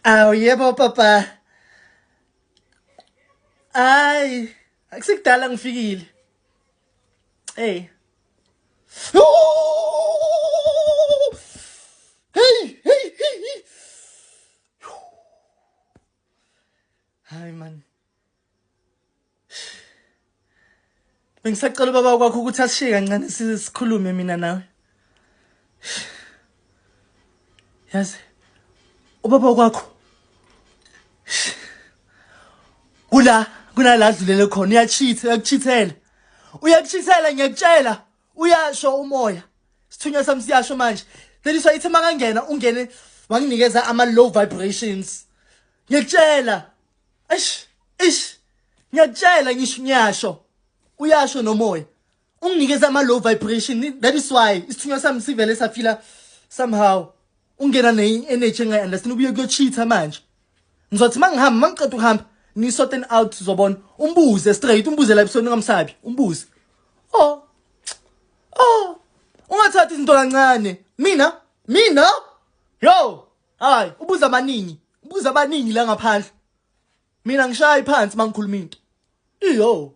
Awu yebo papa. Hayi, akusikudala ngifikile. Hey. Hey, hey, hey. Hayi man. Bengisacela ubaba kwakho ukuthi asishiye kancane sikhulume mina nawe. Yazi ubaba kwakho kula kunala adlulele khona uyachitha uyakuchithela uyakuchithela ngiyakutshela uyasho umoya sithunywa sami siyasho manje that is why ithe makangena ungene wanginikeza ama low vibrations ngiyakutshela eish eish ngiyakutshela ngisho ngiyasho uyasho nomoya unginikeza ama low vibration that is why isithunywa sami sivele safila somehow ungena ne-energy engayi-understand ubuye kuyocheatha manje ngizothi uma ngihamba uma ngiqeda ukuhamba ni-sorten out zobona umbuze straight umbuze la ebusweni ungamsabi umbuze oh oh ungathathi izinto kancane mina mina yo hayi ubuza abaningi ubuza abaningi la ngaphandle mina ngishaya iphansi mangikhuluma into iyo.